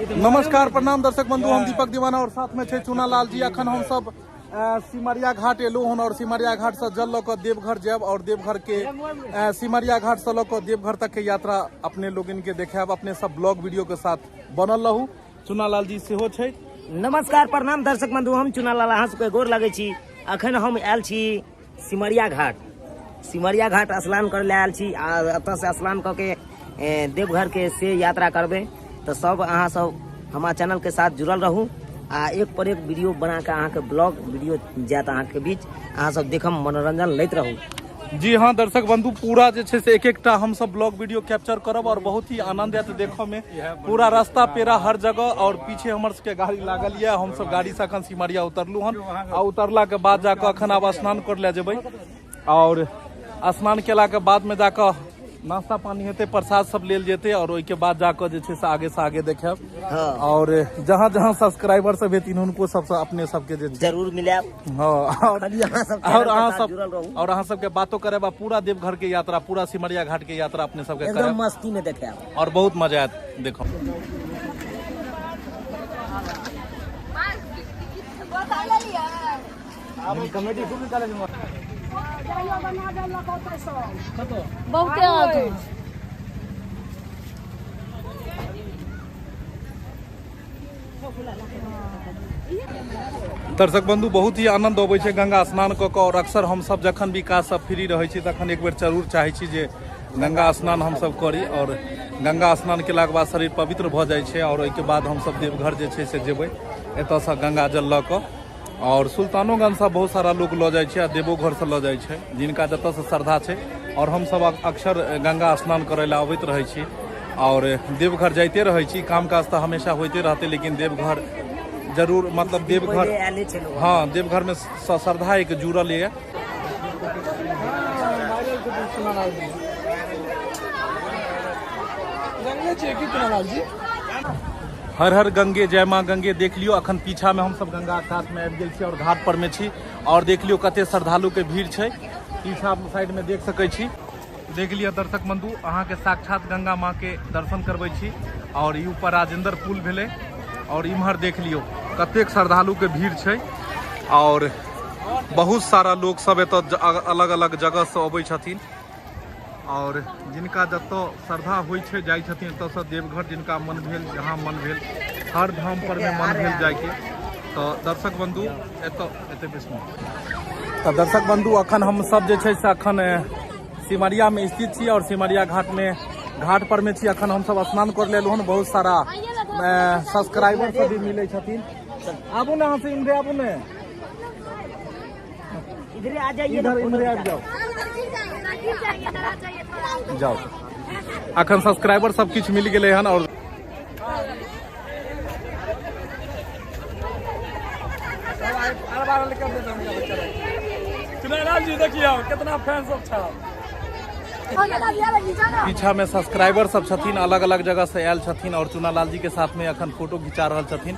नमस्कार प्रणाम दर्शक बंधु, हम दीपक दीवाना और साथ में छै चुनालाल जी। अखन हम सब सिमरिया घाट एलहुँ हन और सिमरिया घाट से जल लऽ कऽ देवघर जायब और देवघर के सिमरिया घाट से लऽ कऽ देवघर तक के यात्रा अपने लोगन के देखायब। अपने सब ब्लॉग वीडियो के साथ बनल रहू। चुनालाल जी सेहो छै। नमस्कार प्रणाम दर्शक बंधु, हम चुनालाल अहाँ सबके गोर लगै छी। अखन हम आयल छी सिमरिया घाट। सिमरिया घाट स्नान करे लए आयल छी आ एतऽ से स्नान कऽ के देवघर के से यात्रा करबै। तऽ सब अहाँ सब हमार चैनल के साथ जुड़ल रहू आ एक पर एक वीडियो बना के अहाँ के ब्लॉग वीडियो जायत अहाँ के बीच, अहाँ सब देखम मनोरंजन लैत रहू। जी हाँ दर्शक बंधु, पूरा जे छै से एक एकटा हम सब ब्लॉग वीडियो कैप्चर करब और बहुत ही आनंद आयत देखऽ में। पूरा रास्ता पेरा हर जगह और पीछे हमर सबके गाड़ी लागल यऽ। हम सब गाड़ी से अखन सिमरिया उतरलू हन आ उतरला के बाद जाकऽ अखन आब स्नान कर ले जेबै और स्नान केला के बाद में जाकऽ नाश्ता पानी हेतै, प्रसाद सब लेल जेतै और ओहिके बाद जाकऽ जे छै से आगे से आगे देखायब। हाँ। और जहाँ जहाँ सब्सक्राइबर सब हेथिन हुनको सबसँ अपने सबके जे छै जरूर मिलायब। हाँ, और खाली अहाँ सब और चैनल के अहाँ साथ सब जुड़ल रहू। और अहाँ सबके बातो करब आ पूरा देवघर के यात्रा, पूरा सिमरिया घाट के यात्रा अपने सबके एकदम करब मस्ती में देखायब और बहुत मजा आयत देखो। बहुते आदमी। दर्शक बंधु, बहुत ही आनंद अबै छै गंगा स्नान कऽ कऽ। और अक्सर हमसब जखन भी काज सब फ्री रहै छी तखन एक बेर जरूर चाहै छी जे गंगा स्नान हमसब करी और गंगा स्नान केलाके बाद शरीर पवित्र भऽ जाइ छै और ओहिके बाद हमसब देवघर जे छै से जेबै एतऽसँ गंगा जल लऽ कऽ। और सुल्तानोगंजसँ बहुत सारा लोक लऽ जाइ छै आ देवोघरसँ लऽ जाइ छै, जिनका जतऽसँ श्रद्धा छै। और हमसब अक्सर गंगा स्नान करै लए अबैत रहै छी और देवघर जाइते रहै छी। काम काज तऽ हमेशा होइते रहतै, लेकिन देवघर जरूर, मतलब देवघर, हाँ देवघर में श्रद्धा एक जुड़ल यऽ। हर हर गंगे जय माँ गंगे। देख लियो अखन पीछा में हम सब गंगा कात में आबि गेल छी और घाट पर में छी और देख लियो कते श्रद्धालु के भीड़ छै। पीछा साइड में देख सकै छी। देख लियो दर्शक बंधु, अहाँ के साक्षात गंगा माँ के दर्शन करबै छी और ई ऊपर राजेंद्र पुल भेलै और इम्हर देख लियो कतेक श्रद्धालु के भीड़ छै और बहुत सारा लोग सब एतऽ अलग अलग जगह से अबै छथिन और जिनका जतऽ श्रद्धा होइ छै जाइ छथिन एतऽसँ देवघर, जिनका मन भेल जहाँ मन भेल हर धाम पर में मन भेल जाइके। तऽ दर्शक बंधु एतऽ एते बेसी। तऽ दर्शक बंधु अखन हम सब जे छै से अखन सिमरिया में स्थित छी और सिमरिया घाट में घाट पर में छी। अखन हम सब स्नान कर लेलहुँ हन। बहुत सारा सब्सक्राइबर सब भी मिलै छथिन। आबू ने अहाँ से इम्हरे आबू ने, इधरे आ जाइए, इधर इम्हरे आबि जाओ जाओ। अखन सब्सक्राइबर सब किछु मिल गेलै हन और चुनालाल जी देखियो कितना फैन सब छा। पीछा में सब्सक्राइबर सब छथिन, अलग अलग जगह से आयल छथिन और चुनालाल जी के साथ में अखन फोटो घिचा रहल छथिन।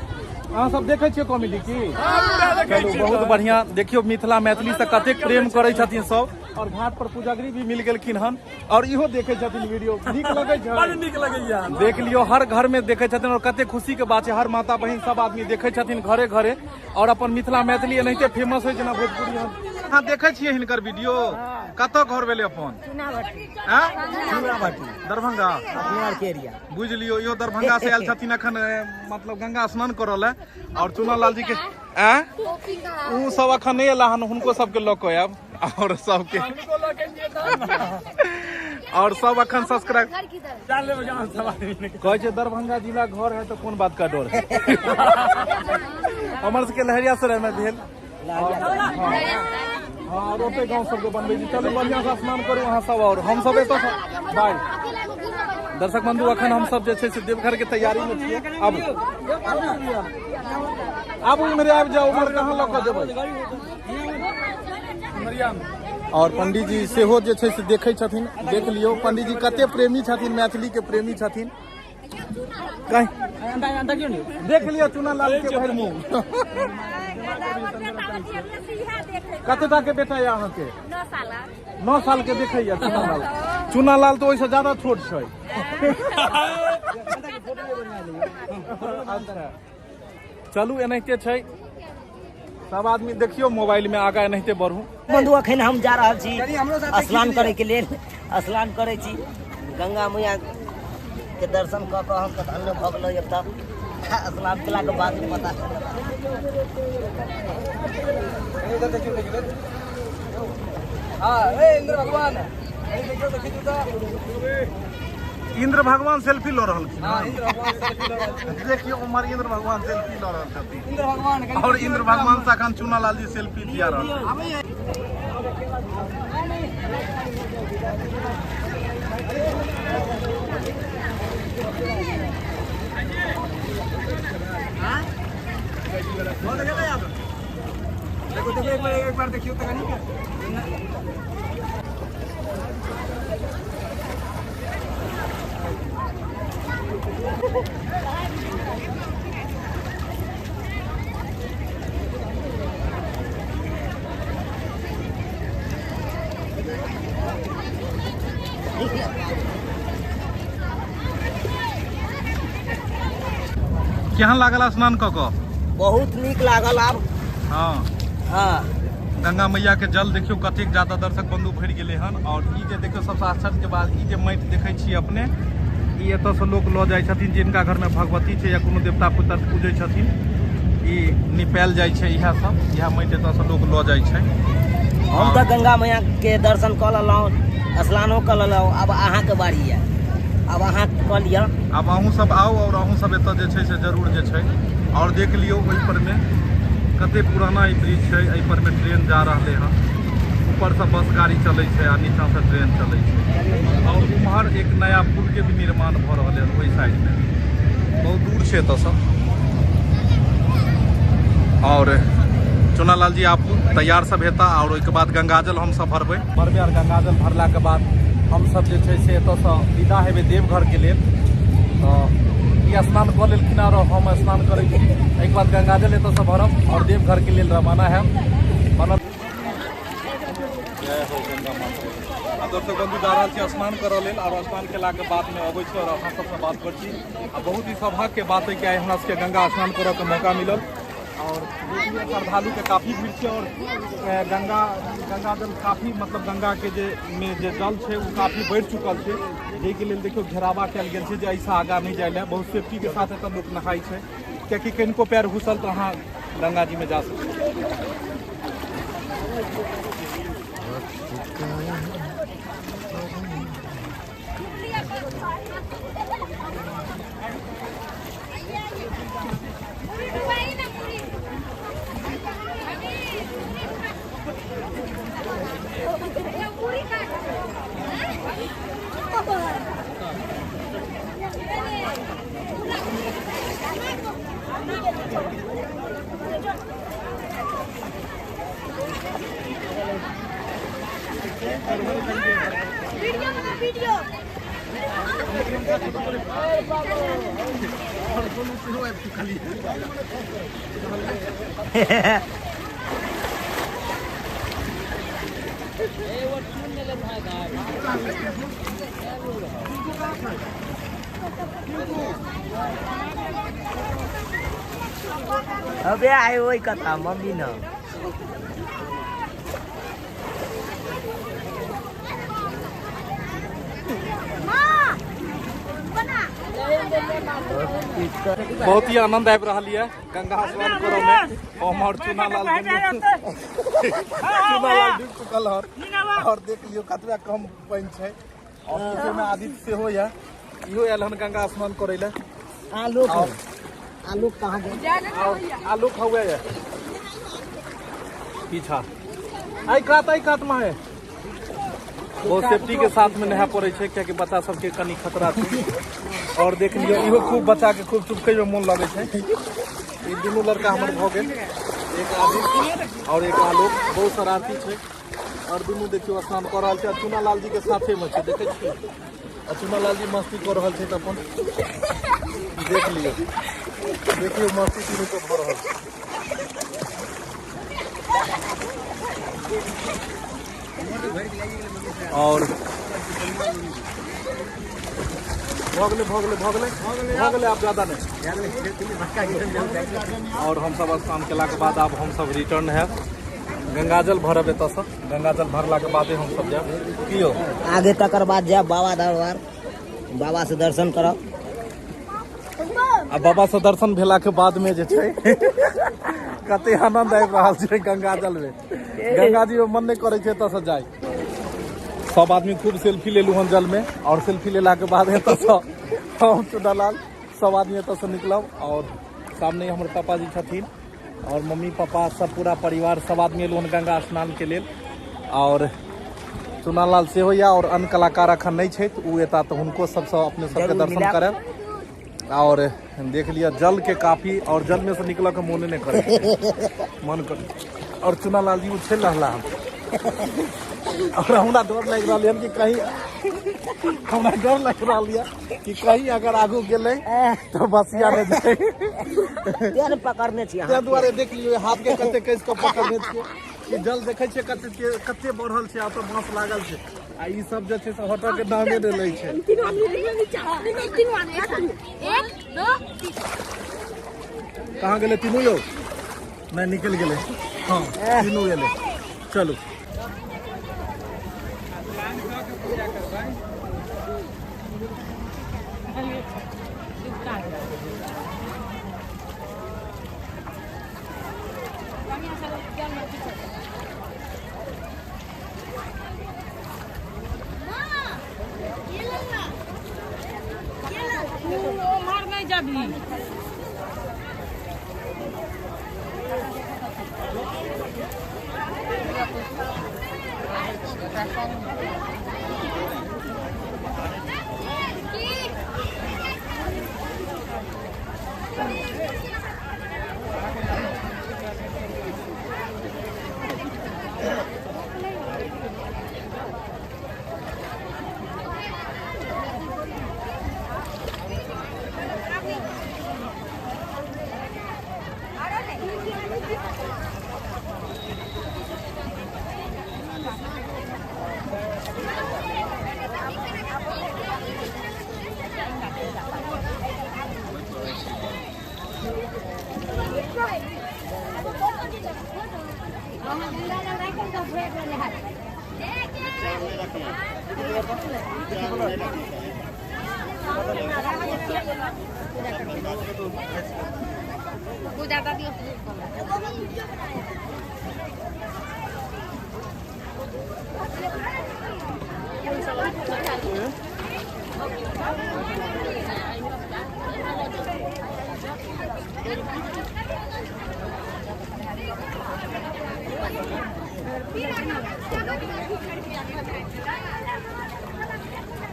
अहाँ सब देखै छियै कॉमेडी की? चलू बहुत बढ़िया। देखियौ मिथिला मैथिली से कतेक प्रेम करै छथिन सब। और घाट पर पुजारी भी मिल गेलखिन हन और इहो देखै छथिन वीडियो। नीक लगै छै? बड़ नीक लगैया। देख लियौ हर घर में देखै छथिन और कते खुशी के बात छै, हर माता बहिन सब आदमी देखै छथिन घरे घरे और अपन मिथिला मैथिली एनाहिते फेमस होइ जेना भोजपुरी। अहाँ देखै छियै हिनकर वीडियो? कतऽ घर भेलै अपन? दरभंगा एरिया। बुझ लियौ इहो दरभंगा से आयल छथिन अखन मतलब गंगा स्नान करऽ लए और चुनालाल जी के उ सब अखन नहि एला हन, हुनको सबके लऽ कऽ आयब और सबके और सब अखन सब्सक्राइब कहै छै दरभंगा जिला घर है तो कोन बात का डर है। हमर सबके लहेरियासराय में भेल। हाँ, और ओते गाँव सबके बनबै छी। चलू बढ़िया से स्नान करू अहाँ सब और हम सब एतऽ बाय। दर्शक बंधु अखन हम सब जे छै से देवघर के तैयारी में छियै। आबू आबू इम्हरे आबि जाउ, उम्हर कहाँ लऽ कऽ जेबै। और पंडीजी सेहो जे छै से देखै छथिन। देख लियौ पंडीजी कते प्रेमी छथिन, मैथिली के प्रेमी छथिन। देख लियौ चुनालाल के भरि मुँह। कतेटा के बेटा यऽ अहाँके? 9 साल के देखैया चुनालाल। चुनालाल तऽ ओहिसँ ज्यादा छोट छै। चलू एनाहिते छै सब आदमी देखियो मोबाइल में आगा एनाहिते बढ़ू। बंधु अखन हम जा रहल छी स्नान करे के लेल, स्नान करे छी गंगा मैया के दर्शन कऽ कऽ हम तऽ धन्य भऽ गेलहुँ। एतऽ स्नान केलाके बाद पता इंद्र भगवान सेल्फी लऽ रहलखिन। देखियौ उम्हर इंद्र भगवान सेल्फी लऽ रहल छथिन और इंद्र भगवान से अखन चुनालाल जी सेल्फी दिया रहल। एक बार देखियो तो कनी। केहन लागल स्नान कऽ कऽ? बहुत नीक लागल। आब हाँ हाँ गंगा मैया के जल देखियो कतेक ज्यादा दर्शक बंधु भरि गेलै हन। और ई जे देखियो सबसे आश्चर्य के बात, ई जे माटि देखै छी अपने, ई एतऽ से लोक लऽ जाइ छथिन जिनका घर में भगवती छै या कोनो देवता पितर पूजै छथिन, ई निपायल जाइ छै। इएह सब इएह माटि एतऽ से लोक लऽ जाइ छै। हम तऽ गंगा मैया के दर्शन कऽ लेलहुँ, स्नानो कऽ लेलहुँ, आब अहाँके बारी यऽ, आब अहाँ कऽ लिअ। आब अहूँ सब आउ और अहूँ सब एतऽ जे छै से जरूर जे छै। और देख लियौ ओहि पर में कते पुराना ई ब्रिज छै, एहि पर में ट्रेन जा रहलै हन, ऊपर से बस गाड़ी चलै छै आ नीचा से ट्रेन चलै छै। और उम्हर एक नया पुल के भी निर्माण भऽ रहल है ओहि साइड में, बहुत दूर छै एतऽ से। और चुनालाल जी आप तैयार सब हेता और ओहिके बाद गंगाजल हम सब भरबै भरबै और गंगाजल भरला के बाद हम सब जे छै से एतऽ से विदा हेबै देवघर के लेल। तऽ ई स्नान कऽ लेलखिन और हम स्नान करै छी, एहिके बाद गंगाजल एतऽ से भरब और देवघर के लेल रवाना हैब। जय हो गंगा माता। आ दर्शक बंधु जा रहल छी स्नान करऽ लेल और स्नान केलाके बाद में अबै छी और अहाँ सबसँ बात करै छी। आ बहुत ही सौभाग्य के बात है कि आइ हमरा सबके गंगा स्नान करऽ के मौका मिलल और श्रद्धालु के काफी भीड़ छै और गंगा गंगाजल काफी मतलब गंगा के जे में जे जल छै ओ काफी बढ़ि चुकल छै, जाहिके लेल देखियौ घेरावा कयल गेल छै जे एहिसँ आगाँ नहि जाय लए। बहुत सेफ्टी के साथ एतऽ लोक नहाय छै, कियाकि कनिको पैर घुसल तऽ अहाँ गंगा जी में जा सकै छी। वीडियो अबे आए वही कथा मम्मी ना। बहुत ही आनंद आबि रहल यऽ गंगा स्नान करऽ में। हम और चुनालाल डूबि चुकल हन और देख लियौ कतबा कम पानि छै। और पीछे में आदित्य सेहो यऽ, इहो आयल हन गंगा स्नान करै लए। आलोक आलोक कहाँ गए? आलोक हुए यऽ पीछा एहि कात में है। बहुत सेफ्टी के साथ में नहा पड़े छै कियाकि बच्चा सबके कनी खतरा छै। और देख लियौ इहो खूब बच्चा के खूब चुपकै में मोन लगै छै। ई दुनू लड़का हमर भऽ गेल, एक आदित्य और एक आलोक, बहुत शरारती छै। और दुनू देखियौ स्नान कऽ रहल छै आ चुनालाल जी के साथे में छै, देखै छियै। आ चुनालाल जी मस्ती कऽ रहल छै तऽ अपन देख लियौ, देखियौ मस्ती तीनू के भऽ रहल छै। और भऽ गेलै भऽ गेलै भऽ गेलै भऽ गेलै, आब ज्यादा नहि। और हमसब स्नान केलाके बाद आब हमसब रिटर्न हैब, गंगाजल भरब एतऽसँ, गंगाजल भरलाके बादे हमसब जायब। की यौ आगे तकर बाद जायब बाबा दरबार, बाबा से दर्शन करब। आ बाबा से दर्शन भेला के बाद में जे छै कते आनंद आबि रहल छै गंगाजल में, गंगा जी में मन नहीं करे छै एतऽ से जाय। सब आदमी खूब सेल्फी लेलू हन जल में, और सेल्फी लेला के बाद एतऽ से हम चुनालाल सब आदमी एतऽ से निकलब। और सामने हमर पापा जी छथिन और मम्मी पापा सब पूरा परिवार सब आदमी एलू हन गंगा स्नान के लेल। और चुनालाल सेहो या और अन्य कलाकार अखन नहीं छथि, उ एता तऽ हुनको सबसँ अपने सबके दर्शन करब। और देख लिअ जल के काफी, और जल में से निकल के मोने नहीं करे मन कर। और चुनालाल जी उछल रहला हन और हमरा डर लागि रहल हन कि कहीं, हमरा डर लागि रहल यऽ कि कहीं अगर आगू गेलै तऽ बसिया नहि जाय। तें ने पकड़ने छी ताहि दुआरे देख लियौ हाथ के कते कसि कऽ पकड़ने छियै कि जल देखै छियै कते कते बढ़ल छै, आब तऽ बाँस लागल छै आ ई सब जे छै से हटऽ के नामे नहि लै छै। कहाँ गेलै तीनू यौ? नहि निकलि गेलै। हाँ तीनू गेलै। चलू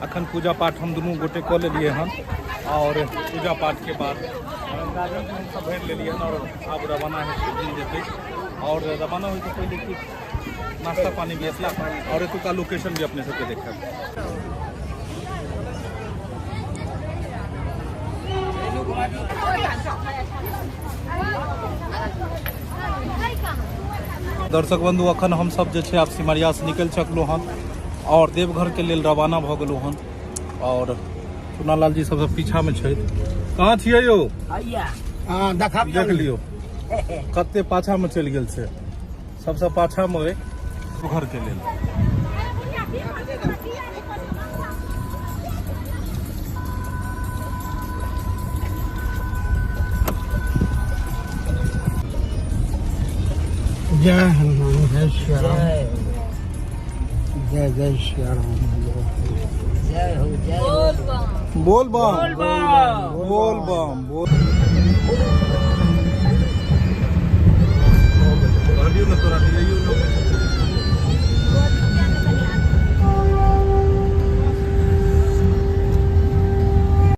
अखन पूजा पाठ हम दुनू गोटे कऽ लेलियै हन और पूजा पाठ के बाद गंगाजल हम सब भरि लेलियै हन और आब रवाना हेतै जेतै। और रवाना होइसँ पहिले किछु नाश्ता पानी भी हेतै और एतुका लोकेशन भी अपने सबके देखायब। दर्शक बंधु अखन हम सब जे छै आब सिमरिया से निकलि चुकलहुँ हन और देवघर के लेल रवाना भऽ गेलहुँ हन। और चुनालाल जी सबसे पीछा में छथि। कहाँ छियै यौ? देख लियौ कते पाछा में चलि गेल छै, सबसे पाछा में देवघर के लेल। जय हनुमान, जय श्री राम, जय जय श्री राम, जय हो, जय हो। बोल बम बोल बम बोल। कहलियौ ने तोरा